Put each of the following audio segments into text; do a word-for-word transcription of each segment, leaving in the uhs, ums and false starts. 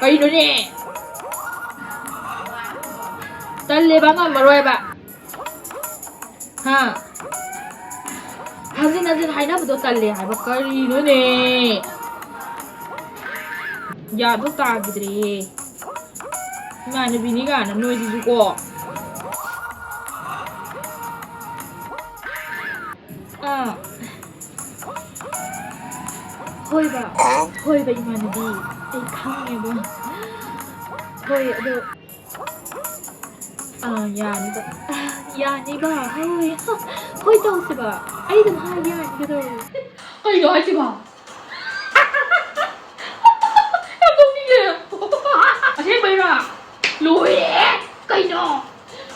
ꯀꯩꯅꯣꯅꯦ? ꯇꯜꯂꯦꯕ, ꯉꯝꯃꯔꯣꯏꯕ꯫ ꯍꯥ? ꯍꯟꯖꯤꯟ ꯍꯟꯖꯤꯟ ꯍꯥꯏꯅꯕꯗꯣ ꯇꯜꯂꯦ ꯍꯥꯏꯕ꯫ ꯀꯔꯤꯅꯣꯅꯦ? ꯒ꯭ꯌꯥꯟꯗꯣ ꯇꯥꯈꯤꯗ꯭ꯔꯦꯍꯦ꯫ ꯏꯃꯥꯟꯅꯕꯤꯅꯤ ꯀꯥꯏꯅ ꯅꯣꯏꯁꯤꯁꯨꯀꯣ꯫ ꯑꯥ꯫ ꯍꯣꯏꯕ꯫ ꯍꯣꯏꯕ ꯏꯃꯥꯟꯅꯕꯤ꯫ ꯑꯩ ꯈꯪꯉꯦꯕ꯫ ꯍꯣꯏ, ꯑꯗꯣ ꯑꯥ, ꯌꯥꯅꯤꯕ꯫ ꯑꯥ, ꯌꯥꯅꯤꯕ꯫ ꯍꯣꯏ꯫ ꯍꯣꯏ ꯇꯧꯁꯤꯕ꯫ ꯑꯩ ꯑꯗꯨꯝ ꯍꯥꯏ ꯌꯥꯅꯤ, ꯀꯩꯗꯧꯔꯒꯦ? ꯀꯩꯅꯣ ꯍꯥꯏꯁꯤꯕꯣ? ꯌꯥꯝ ꯅꯣꯛꯅꯤꯡꯉꯦ꯫ ꯑꯁꯦꯡꯕꯩꯔꯣ? ꯂꯣꯏꯔꯦ꯫ ꯀꯩꯅꯣ?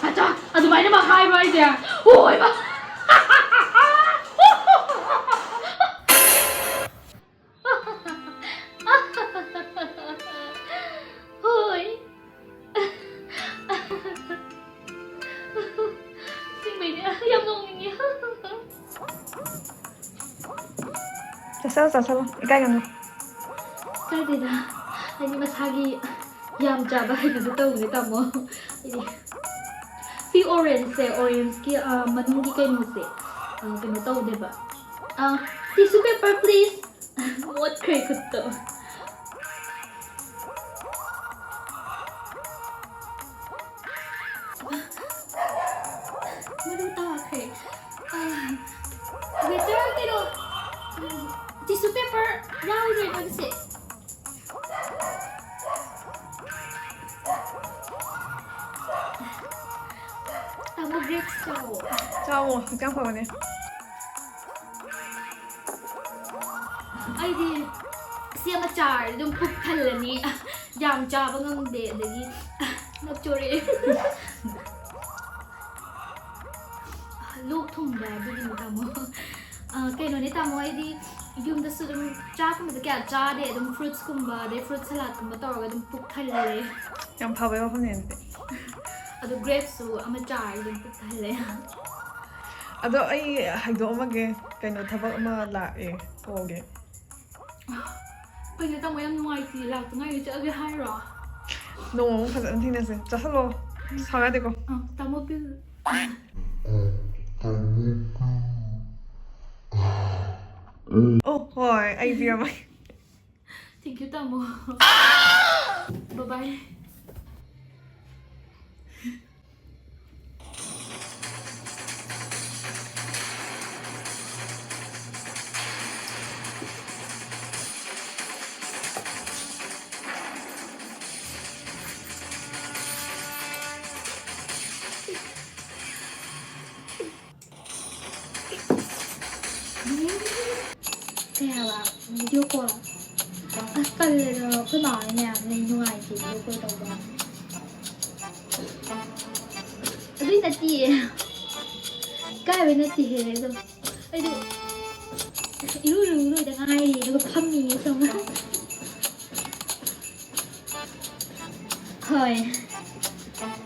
ꯑꯆꯥ, ꯑꯗꯨꯃꯥꯏꯅ ꯃꯥ ꯍꯥꯏꯕ꯭ꯔꯣ ꯍꯥꯏꯁꯦ? ꯍꯣꯏꯕ꯫ ꯍꯣꯏ꯫ ꯑꯁꯦꯡꯕꯩꯅꯦ, ꯌꯥꯝ ꯅꯣꯛꯅꯤꯡꯉꯦ꯫ ꯆꯥꯁꯜꯂꯣ, ꯆꯥꯁꯜꯂꯣ, ꯏꯀꯥꯏꯒꯅꯨ꯫ ꯀꯥꯏꯗꯦꯗ, ꯍꯥꯏꯗꯤ ꯃꯁꯥꯒꯤ ꯌꯥꯝ ꯆꯥꯕ ꯍꯩꯅꯕ ꯇꯧꯕꯅꯦ, ꯇꯥꯃꯣ꯫ ꯍꯥꯏꯗꯤ ꯁꯤ orangeꯁꯦ, orangeꯀꯤ, ꯑ, ꯃꯅꯨꯡꯒꯤ ꯀꯩꯅꯣꯁꯦ, ꯑ, ꯀꯩꯅꯣ ꯇꯧꯗꯦꯕ꯫ ꯑ, tissue paper, please. ꯃꯣꯠꯈ꯭ꯔꯦ ꯈꯨꯠꯇꯣ꯫ ꯃꯔꯨ ꯇꯥꯈ꯭ꯔꯦ꯫ ꯑ, waiter, ꯀꯩꯅꯣ, ꯎꯝ, tissue paper ꯌꯥꯎꯗ꯭ꯔꯦ ꯃꯣꯏꯒꯤꯁꯦ꯫ ꯇꯥꯃꯣ, grapes ꯆꯥꯎꯋꯣ꯫ ꯆꯥꯎꯋꯣ, ꯍꯛꯆꯥꯡ ꯐꯕꯅꯦ꯫ ꯑꯩꯗꯤ ꯁꯤ ꯑꯃ ꯆꯥꯔꯗꯤ ꯑꯗꯨꯝ ꯄꯨꯛ ꯊꯜꯂꯅꯤ꯫ ꯌꯥꯝ ꯆꯥꯕ ꯉꯝꯗꯦ, ꯑꯗꯒꯤ ꯅꯞꯆꯣꯔꯛꯑꯦ꯫ ꯂꯣꯛ ꯊꯨꯡꯕ ꯑꯗꯨꯒꯤꯅꯤ, ꯇꯥꯃꯣ꯫ ꯑ, ꯀꯩꯅꯣꯅꯦ, ꯇꯥꯃꯣ, ꯑꯩꯗꯤ ꯌꯨꯝꯗꯁꯨ ꯑꯗꯨꯝ ꯆꯥꯛꯀꯨꯝꯕꯗ ꯀꯌꯥ ꯆꯥꯗꯦ, ꯑꯗꯨꯝ fruitsꯀꯨꯝꯕ, ꯑꯗꯩ fruit saladꯀꯨꯝꯕ ꯇꯧꯔꯒ ꯑꯗꯨꯝ ꯄꯨꯛ ꯊꯜꯂꯦ꯫ ꯌꯥꯝ ꯐꯕ ꯋꯥꯐꯝꯅꯦ ꯑꯗꯨꯗꯤ꯫ ꯑꯗꯣ grapesꯁꯨ ꯑꯃ ꯆꯥꯔꯗꯤ ꯑꯗꯨꯝ ꯄꯨꯛ ꯊꯜꯂꯦ꯫ ꯑꯗꯣ ꯑꯩ ꯍꯥꯏꯗꯣꯛꯑꯝꯃꯒꯦ, ꯀꯩꯅꯣ, ꯊꯕꯛ ꯑꯃ ꯂꯥꯛꯑꯦ, callꯒꯤ꯫ ꯑꯩꯈꯣꯏꯅ ꯇꯥꯃꯣ ꯌꯥꯝ ꯅꯨꯡꯉꯥꯏꯇꯦ, ꯂꯥꯛꯇ ꯉꯥꯏꯔꯤ, ꯆꯠꯂꯒꯦ ꯍꯥꯏꯔꯣ? ꯅꯣꯡꯃ ꯑꯃꯨꯛ ꯐꯖꯅ ꯊꯦꯡꯅꯁꯦ꯫ ꯆꯥꯁꯜꯂꯣ꯫ ꯁꯥꯎ ꯌꯥꯗꯦꯀꯣ꯫ ꯑꯥ, ꯇꯥꯃꯣ ꯄꯤꯜ꯫ ꯑꯣ ꯍꯣꯏ, ꯑꯩ ꯄꯤꯔꯝꯃꯒꯦ꯫ Thank you, ꯇꯥꯃꯣ꯫ Bye bye꯫ ꯀꯩ ꯍꯥꯏꯕ? Video call? ꯑꯁ, ꯇꯜꯂꯦꯗ, ꯑꯩꯈꯣꯏ ꯃꯥ ꯍꯣꯏꯅꯦ ꯌꯥꯝ ꯂꯩ ꯅꯨꯡꯉꯥꯏꯇꯦ video call ꯇꯧꯕ꯫ ꯑꯗꯨꯏ ꯅꯠꯇꯤꯌꯦ, ꯏꯀꯥꯏꯕꯩ ꯅꯠꯇꯦꯍꯦ꯫ ꯑꯗꯨꯝ ꯑꯩꯗꯣ ꯏꯔꯨ ꯂꯨ ꯂꯣꯏꯗ ꯉꯥꯏꯔꯤ, ꯑꯗꯨꯒ ꯐꯝꯃꯤꯌꯦ ꯁꯨꯝ꯫ ꯍꯣꯏ꯫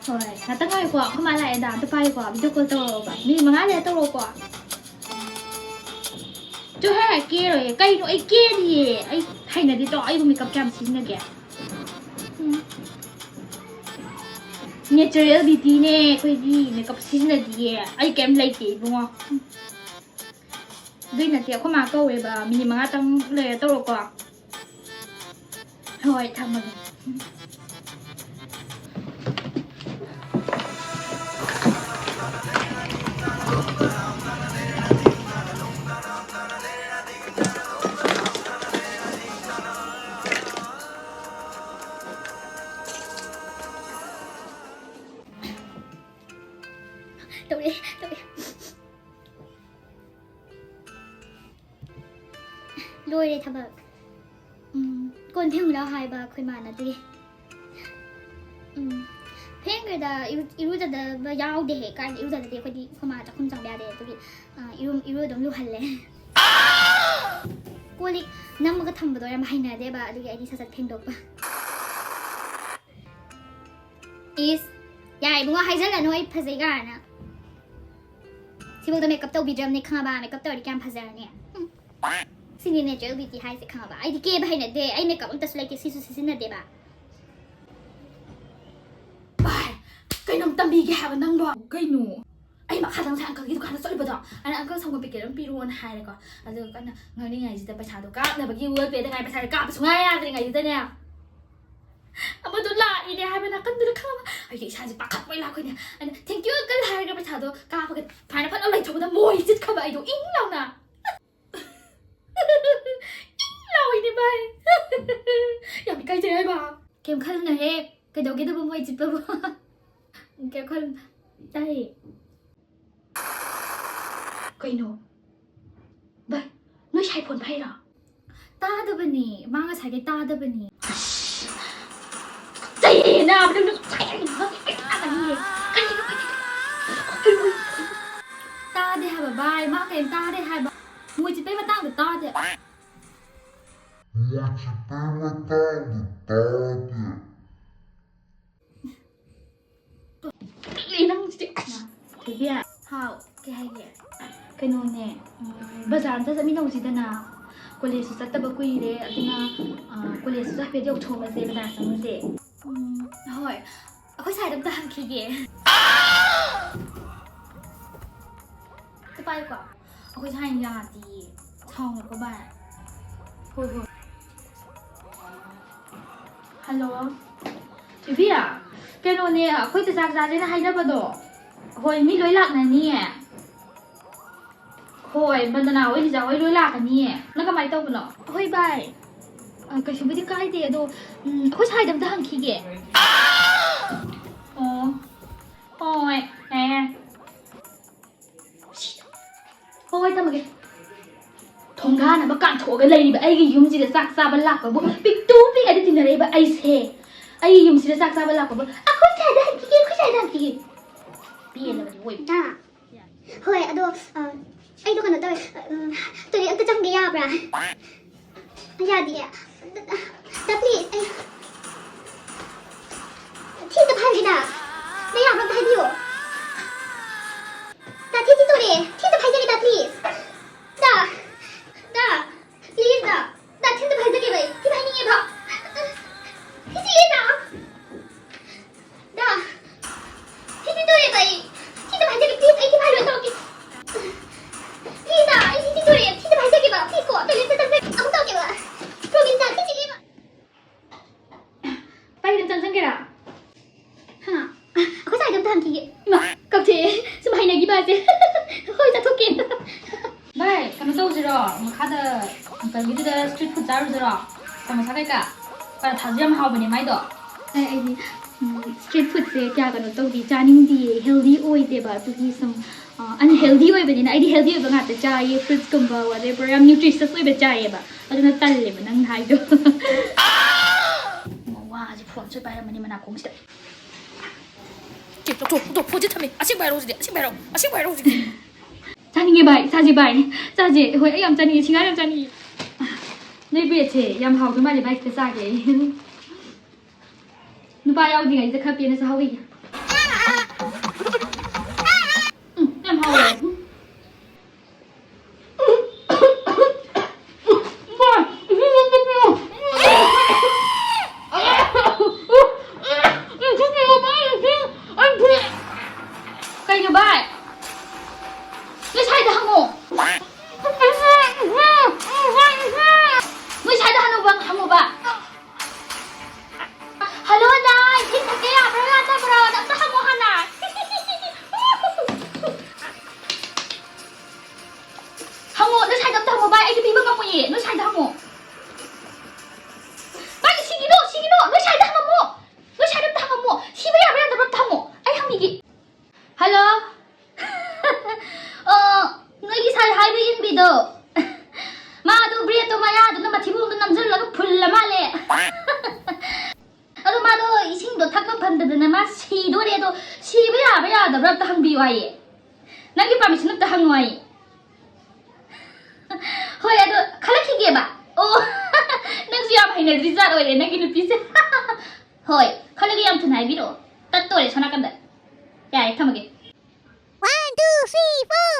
ꯍꯣꯏ, ꯉꯥꯛꯇꯪ ꯉꯥꯏꯌꯨꯀꯣ, ꯑꯩꯈꯣꯏ ꯃꯥ ꯂꯥꯛꯑꯦꯗ, ꯑꯝꯇ ꯄꯥꯏꯌꯨꯀꯣ, video call ꯇꯧꯔꯛꯑꯣꯕ, ꯃꯤꯅꯤꯠ ꯃꯉꯥ ꯂꯩꯔ ꯇꯧꯔꯛꯑꯣꯀꯣ꯫ ꯆꯣꯍꯦ, ꯀꯦꯔꯣꯏꯌꯦ꯫ ꯀꯩꯅꯣ? ꯑꯩ ꯀꯦꯔꯤꯌꯦ꯫ ꯑꯩ ꯍꯩꯅꯗꯦ ꯇꯣ꯫ ꯑꯩꯕꯨ makeup ꯀꯌꯥꯝ ꯁꯤꯖꯤꯟꯅꯒꯦ? ꯎꯝ꯫ Natural beautyꯅꯦ ꯑꯩꯈꯣꯏꯗꯤ꯫ Makeup ꯁꯤꯖꯤꯟꯅꯗꯤꯌꯦ꯫ ꯑꯩ ꯀꯩꯝ ꯂꯩꯇꯦ ꯏꯕꯨꯡꯉꯣ꯫ ꯎꯝ꯫ ꯑꯗꯨꯏ ꯅꯠꯇꯦ, ꯑꯩꯈꯣꯏ ꯃꯥ ꯀꯧꯋꯦꯕ꯫ ꯃꯤꯅꯤꯠ ꯃꯉꯥꯇꯪ ꯂꯩꯔ ꯇꯧꯔꯛꯀꯣ꯫ ꯍꯣꯏ, ꯊꯝꯃꯒꯦ꯫ ꯇꯧꯔꯦ, ꯇꯧꯔꯦ꯫ ꯂꯣꯏꯔꯦ ꯊꯕꯛ꯫ ꯎꯝ, ꯀꯣꯟ ꯐꯦꯡꯉꯨ ꯂꯥꯎ ꯍꯥꯏꯕ ꯑꯩꯈꯣꯏ ꯃꯥꯅ ꯑꯗꯨꯒꯤ꯫ ꯎꯝ, ꯐꯦꯡꯈ꯭ꯔꯦꯗ, ꯏꯔꯨ-, ꯏꯔꯨꯖꯗꯕ ꯌꯥꯎꯗꯦꯍꯦ꯫ ꯀꯥꯏꯗ ꯏꯔꯨꯖꯗꯗꯤ ꯑꯩꯈꯣꯏꯗꯤ, ꯑꯩꯈꯣꯏ ꯃꯥ ꯆꯥꯛꯈꯨꯝ ꯆꯪꯕ ꯌꯥꯗꯦ꯫ ꯑꯗꯨꯒꯤ, ꯑ, ꯏꯔꯨ, ꯏꯔꯨ ꯑꯗꯨꯝ ꯂꯨꯍꯜꯂꯦ꯫ ꯀꯣꯜ ꯂꯤꯛ ꯅꯝꯃꯒ ꯊꯝꯕꯗꯣ ꯌꯥꯝ ꯍꯩꯅꯗꯦꯕ, ꯑꯗꯨꯒꯤ ꯑꯩꯗꯤ ꯁꯠ ꯁꯠ ꯐꯦꯡꯗꯣꯛꯄ꯫ ꯏꯁ, ꯌꯥꯔꯦ ꯏꯕꯨꯡꯉꯣ, ꯍꯥꯏꯖꯜꯂꯅꯨ ꯑꯩ ꯐꯖꯩ ꯀꯥꯏꯅ꯫ ꯁꯤꯐꯧꯗ makeup ꯇꯧꯕꯤꯗ꯭ꯔꯕꯅꯦ ꯈꯪꯉꯕ? Makeup ꯇꯧꯔꯗꯤ ꯀꯌꯥꯝ ꯐꯖꯔꯅꯤ? ꯎꯝ꯫ ꯁꯤꯅꯤ natural beauty ꯍꯥꯏꯁꯦ, ꯈꯪꯉꯕ? ꯑꯩꯗꯤ ꯀꯦꯕ ꯍꯩꯅꯗꯦ, ꯑꯩ ꯃꯦꯀꯞ ꯑꯝꯇꯁꯨ ꯂꯩꯇꯦ, ꯁꯤꯁꯨ ꯁꯤꯖꯤꯟꯅꯗꯦꯕ꯫ ꯚꯥꯏ, ꯀꯩꯅꯣꯝ ꯇꯝꯕꯤꯒꯦ ꯍꯥꯏꯕ ꯅꯪꯕꯣ꯫ ꯀꯩꯅꯣ? ꯑꯩ ꯃꯈꯥꯗ ꯉꯁꯥꯏ uncleꯒꯤ ꯗꯨꯀꯥꯟꯗ ꯆꯠꯂꯨꯕꯗꯣ, ꯑꯩꯅ uncle ꯁꯪꯒꯣꯝ packet ꯑꯃ ꯄꯤꯔꯛꯑꯣꯅ ꯍꯥꯏꯔꯦꯀꯣ꯫ ꯑꯗꯨꯒ ꯀꯟꯅ ꯉꯥꯡꯅꯤꯡꯉꯥꯏꯁꯤꯗ ꯄꯩꯁꯥꯗꯣ ꯀꯥꯞꯅꯕꯒꯤ Google Payꯗ ꯉꯥꯏ ꯄꯩꯁꯥꯗꯣ ꯀꯥꯞꯄ ꯁꯨꯡꯌꯥ ꯌꯥꯗ꯭ꯔꯤꯉꯩꯁꯤꯗꯅꯦ, ꯑꯃꯗꯣ ꯂꯥꯛꯏꯅꯦ ꯍꯥꯏꯕ ꯅꯥꯀꯟꯗꯨꯗ, ꯈꯪꯉꯕ? ꯑꯩꯗꯤ ꯏꯁꯥꯁꯦ ꯄꯥꯈꯠꯄꯣꯏ ꯂꯥꯛꯄꯣꯏꯅꯦ꯫ ꯑꯩꯅ "Thank you uncle" ꯍꯥꯏꯔꯒ ꯄꯩꯁꯥꯗꯣ ꯀꯥꯞꯄꯒ ꯐꯥꯏꯅ ꯐꯠ ꯂꯥꯎ ꯂꯩꯊꯣꯛꯄꯗ ꯃꯣꯏ ꯆꯤꯠꯈ꯭ꯔꯕ ꯑꯩꯗꯣ ꯏꯪ ꯂꯥꯎꯅ꯫ ꯏꯪ ꯂꯥꯎꯏꯅꯦ ꯚꯥꯏ꯫ ꯌꯥꯝ ꯏꯀꯥꯏꯖꯩ ꯍꯥꯏꯕ꯫ ꯀꯩꯝ ꯈꯜꯂꯨꯅꯨꯍꯦ, ꯀꯩꯗꯧꯒꯦꯗꯕꯨ ꯃꯣꯏ ꯆꯤꯠꯄꯕꯨ? ꯀꯩꯝ ꯈꯜꯂꯨ꯫ ꯇꯥꯏꯌꯦ꯫ ꯀꯩꯅꯣ? ꯚꯥꯏ, ꯅꯣꯏ ꯁꯥꯏ ꯐꯣꯟ ꯄꯥꯏꯔꯣ? ꯇꯥꯗꯕꯅꯤ, ꯃꯥ ꯉꯁꯥꯏꯒꯩ ꯇꯥꯗꯕꯅꯤ꯫ ꯆꯩꯌꯦ ꯅꯥꯕ, ꯅꯪ ꯉꯁꯥꯏ ꯑꯩ ꯉꯥꯡꯉꯤ ꯀꯩ ꯇꯥꯗꯅꯤꯌꯦ? ꯀꯔꯤꯅꯣ ꯈꯪꯗꯦ꯫ ꯇꯥꯗꯦ ꯍꯥꯏꯕ ꯚꯥꯏ, ꯃꯥ ꯀꯩꯝ ꯇꯥꯗꯦ ꯍꯥꯏꯕ꯫ ꯃꯣꯏ ꯆꯤꯠꯄꯩ ꯃꯇꯥꯡꯗ ꯇꯥꯗꯦ꯫ ꯃꯣꯏ ꯆꯤꯠꯄꯩ ꯃꯇꯥꯡꯗ ꯇꯥꯗꯦ꯫ ꯀꯔꯤ ꯅꯪꯁꯤꯗꯤ? ꯑꯁ! ꯊꯣꯏꯕꯤ꯫ ꯍꯥꯎ, ꯀꯩ ꯍꯥꯏꯒꯦ? ꯀꯩꯅꯣꯅꯦ, ꯎꯝ, ꯕꯖꯥꯔ ꯑꯝꯇ ꯆꯠꯃꯤꯟꯅꯧꯁꯤꯗꯅ꯫ ꯀꯣꯂꯦꯖꯁꯨ ꯆꯠꯇꯕ ꯀꯨꯏꯔꯦ, ꯑꯗꯨꯅ, ꯑ, ꯀꯣꯂꯦꯖꯇꯨꯁꯨ ꯍꯥꯏꯐꯦꯠ ꯌꯧꯊꯣꯛꯑꯁꯦ, ꯕꯖꯥꯔ ꯆꯪꯉꯁꯦ꯫ ꯎꯝ, ꯍꯣꯏ꯫ ꯑꯩꯈꯣꯏ ꯁꯥꯏꯗ ꯑꯝꯇ ꯍꯪꯈꯤꯒꯦ꯫ ꯑꯝꯇ ꯄꯥꯏꯌꯨꯀꯣ꯫ ꯑꯩꯈꯣꯏ ꯁꯥꯏꯅ ꯌꯥꯗꯤꯌꯦ꯫ ꯁꯥꯎꯅꯨꯀꯣ ꯚꯥꯏ꯫ ꯍꯣꯏ, ꯍꯣꯏ꯫ ꯍꯜꯂꯣ꯫ ꯏꯕꯤ, ꯀꯩꯅꯣꯅꯦ, ꯑꯩꯈꯣꯏꯗ ꯆꯥꯛ ꯆꯥꯁꯦꯅ ꯍꯥꯏꯅꯕꯗꯣ꯫ ꯍꯣꯏ, ꯃꯤ ꯂꯣꯏ ꯂꯥꯛꯅꯅꯤꯌꯦ꯫ ꯍꯣꯏ, ꯕꯟꯗꯅꯥ ꯍꯣꯏ, ꯂꯤꯖꯥ ꯍꯣꯏ ꯂꯣꯏ ꯂꯥꯛꯀꯅꯤꯌꯦ꯫ ꯅꯪ ꯀꯃꯥꯏꯅ ꯇꯧꯕꯅꯣ? ꯍꯣꯏ, ꯚꯥꯏ꯫ ꯑ, ꯀꯩꯁꯨꯕꯨꯗꯤ ꯀꯥꯏꯗꯦ, ꯑꯗꯣ, ꯎꯝ, ꯑꯩꯈꯣꯏ ꯁꯥꯏꯗ ꯑꯝꯇ ꯍꯪꯈꯤꯒꯦ꯫ ꯑꯣ, ꯍꯣꯏ, ꯌꯥꯏ, ꯌꯥꯏ꯫ ꯍꯣꯏ, ꯍꯣꯏ, ꯊꯝꯃꯒꯦ꯫ ꯊꯣꯡꯒꯥꯟ ꯑꯃ ꯀꯥꯟꯊꯣꯛꯑꯒ ꯂꯩꯔꯤꯕ ꯑꯩꯒꯤ ꯌꯨꯝꯁꯤꯗ ꯆꯥꯛ ꯆꯥꯕ ꯂꯥꯛꯄꯕꯨ ꯄꯤꯛꯇꯨ ꯄꯤꯛꯑꯗꯤ ꯇꯤꯟꯅꯔꯛꯏꯕ ꯑꯩꯁꯦ꯫ ꯑꯩꯒꯤ ꯌꯨꯝꯁꯤꯗ ꯆꯥꯛ ꯆꯥꯕ ꯂꯥꯛꯄꯕꯨ "ꯑꯩꯈꯣꯏ ꯁꯥꯏꯗ ꯍꯪꯈꯤꯒꯦ, ꯑꯩꯈꯣꯏ ꯁꯥꯏꯗ ꯍꯪꯈꯤꯒꯦ"꯫ ꯄꯦꯜꯂꯕꯅꯤ ꯑꯣꯏꯕ꯫ ꯗꯥ꯫ ꯍꯣꯏ, ꯑꯗꯣ, ꯑ, ꯑꯩꯗꯣ ꯀꯩꯅꯣ ꯇꯧꯋꯦ, ꯑ, ꯎꯝ, toilet ꯑꯝꯇ ꯆꯪꯒꯦ ꯌꯥꯕ꯭ꯔꯥ? ꯌꯥꯗꯤꯌꯦ꯫ ꯗꯥ, please, ꯑꯩ, ꯊꯤ ꯑꯝꯇ ꯐꯥꯏꯔꯨꯒꯦ, ꯗꯥ꯫ ꯗꯥ, ꯌꯥꯕ꯭ꯔꯥ ꯑꯝꯇ ꯍꯥꯏꯕꯤꯌꯣ꯫ ꯗꯥ, ꯊꯤ ꯊꯤ ꯇꯧꯔꯛꯑꯦ꯫ ꯊꯤ ꯑꯝꯇ ꯐꯥꯏꯖꯒꯦ, ꯗꯥ, please꯫ ꯗꯥ, ꯗꯥ꯫ ꯍꯣꯏ, ꯆꯠꯊꯣꯛꯀꯦ꯫ ꯚꯥꯏ, ꯀꯩꯅꯣ ꯇꯧꯁꯤꯔꯣ? ꯃꯈꯥꯗ ꯑꯪꯀꯜꯒꯤꯗꯨꯗ street food ꯆꯥꯔꯨꯁꯤꯔꯣ? ꯁꯃꯣꯁꯥ ꯀꯩꯀꯥ꯫ ꯄꯔꯥꯊꯥꯁꯨ ꯌꯥꯝ ꯍꯥꯎꯕꯅꯦ ꯃꯥꯏꯗꯣ꯫ ꯑꯩ, ꯑꯩꯗꯤ, ꯎꯝ, street foodꯁꯦ ꯀꯌꯥ ꯀꯩꯅꯣ ꯇꯧꯗꯦ, ꯆꯥꯅꯤꯡꯗꯤꯌꯦ, healthy ꯑꯣꯏꯗꯦꯕ꯫ ꯑꯗꯨꯒꯤ ꯁꯨꯝ, ꯑ, unhealthy ꯑꯣꯏꯕꯅꯤꯅ ꯑꯩꯗꯤ healthy ꯑꯣꯏꯕ ꯉꯥꯛꯇ ꯆꯥꯏꯌꯦ, fruitsꯀꯨꯝꯕ, whatever, ꯌꯥꯝ nutritious ꯑꯣꯏꯕ ꯆꯥꯏꯌꯦꯕ꯫ ꯑꯗꯨꯅ ꯇꯜꯂꯦꯕ ꯅꯪ ꯍꯥꯏꯗꯣ꯫ ꯋꯥꯁꯦ ꯐꯣꯟꯁꯨ ꯄꯥꯏꯔꯝꯃꯅꯤ ꯃꯅꯥꯀꯣꯡꯁꯤꯗ꯫ ꯆꯦ, ꯂꯧꯊꯣꯛ, ꯂꯧꯊꯣꯛ, ꯐꯣꯟꯁꯦ ꯊꯝꯃꯦ꯫ ꯑꯁꯦꯡꯕ ꯍꯥꯏꯔꯣ ꯍꯧꯖꯤꯛꯇꯤ, ꯑꯁꯦꯡꯕ ꯍꯥꯏꯔꯣ, ꯑꯁꯦꯡꯕ ꯍꯥꯏꯔꯣ ꯍꯧꯖꯤꯛꯇꯤ꯫ ꯆꯥꯅꯤꯡꯉꯦ ꯚꯥꯏ, ꯆꯥꯁꯦ ꯚꯥꯏ, ꯆꯥꯁꯦ꯫ ꯍꯣꯏ, ꯑꯩ ꯌꯥꯝ ꯆꯥꯅꯤꯡꯉꯦ, ꯁꯤꯡꯍꯥꯔ ꯌꯥꯝ ꯆꯥꯅꯤꯡꯉꯦ꯫ ꯅꯣꯏ breadꯁꯦ ꯌꯥꯝ ꯍꯥꯎꯗꯣꯏ ꯃꯥꯜꯂꯦ ꯚꯥꯏ, ꯁꯤꯗ ꯆꯥꯒꯦ ꯑꯩ꯫ ꯅꯨꯄꯥ ꯌꯥꯎꯗ꯭ꯔꯤꯉꯩꯁꯤꯗ ꯈꯔ ꯄꯦꯟꯅ ꯆꯥꯍꯧꯈꯤꯒꯦ꯫ ꯎꯝ, ꯌꯥꯝ ꯍꯥꯎꯋꯦ꯫ ꯀꯩꯅꯣ ꯚꯥꯏ? ꯅꯣꯏ ꯁ꯭ꯋꯥꯏꯗ ꯍꯪꯉꯣ꯫ ꯅꯣꯏ ꯁ꯭ꯋꯥꯏꯗ ꯍꯪꯉꯣꯕ, ꯍꯪꯉꯣꯕ꯫ Hello, ꯅꯥꯏ, ꯏꯁꯤꯡ ꯊꯛꯀꯦ ꯌꯥꯕ꯭ꯔꯥ ꯌꯥꯗꯕ꯭ꯔꯥ? ꯑꯝꯇ ꯍꯪꯉꯣ ꯍꯥꯟꯅ꯫ ꯍꯪꯉꯣ, ꯅꯣꯏ ꯁ꯭ꯋꯥꯏꯗ ꯑꯝꯇ ꯍꯪꯉꯣ, ꯚꯥꯏ, ꯑꯩꯗꯤ ꯄꯤꯕ ꯉꯝꯃꯣꯏꯌꯦ, ꯅꯣꯏ ꯁ꯭ꯋꯥꯏꯗ ꯍꯪꯉꯣ꯫ ꯚꯥꯏ, ꯁꯤꯒꯤꯅꯣ, ꯁꯤꯒꯤꯅꯣ, ꯅꯣꯏ ꯁ꯭ꯋꯥꯏꯗ ꯍꯪꯉꯝꯃꯣ, ꯅꯣꯏ ꯁ꯭ꯋꯥꯏꯗ ꯑꯝꯇ ꯍꯪꯉꯝꯃꯣ, ꯁꯤꯕ ꯌꯥꯕ꯭ꯔꯥ ꯌꯥꯗꯕ꯭ꯔꯥ ꯑꯝꯇ ꯍꯪꯉꯣ, ꯑꯩ ꯍꯪꯕꯤꯒꯦ꯫ Hello꯫ ꯑꯣ, ꯅꯣꯏꯒꯤ ꯁꯥꯏ ꯍꯥꯏꯕ ꯏꯟꯕꯤꯗꯣ꯫ ꯃꯥꯗꯣ breadꯇꯣ ꯃꯌꯥꯗꯨꯅ ꯃꯊꯤꯕꯣꯡꯗꯣ ꯅꯝꯁꯤꯜꯂꯒ ꯐꯨꯜꯂ ꯃꯥꯜꯂꯦ꯫ ꯑꯗꯣ ꯃꯥꯗꯣ ꯏꯁꯤꯡꯗꯣ ꯊꯛꯄ ꯐꯪꯗꯗꯅ ꯃꯥ ꯁꯤꯗꯣꯔꯦ꯫ ꯑꯗꯣ ꯁꯤꯕ ꯌꯥꯕ ꯌꯥꯗꯕ꯭ꯔꯥ ꯑꯝꯇ ꯍꯪꯕꯤꯌꯨ ꯍꯥꯏꯌꯦ꯫ ꯅꯪꯒꯤ permission ꯑꯝꯇ ꯍꯪꯉꯣ ꯍꯥꯏꯌꯦ꯫ ꯍꯣꯏ, ꯑꯗꯣ ꯈꯜꯂꯛꯈꯤꯒꯦꯕ꯫ ꯑꯣ, ꯅꯪꯁꯨ ꯌꯥꯝ ꯍꯩꯅꯗ꯭ꯔꯤ ꯖꯥꯠ ꯑꯣꯏꯔꯦ ꯅꯪꯒꯤ ꯅꯨꯄꯤꯁꯦ꯫ ꯍꯣꯏ, ꯈꯜꯂꯒ ꯌꯥꯝ ꯊꯨꯅ ꯍꯥꯏꯕꯤꯔꯛꯑꯣ꯫ ꯇꯠꯇꯣꯔꯦ ꯁꯣꯝ ꯅꯥꯀꯟꯗ꯫ ꯌꯥꯔꯦ, ꯊꯝꯃꯒꯦ꯫ One, two, three, four.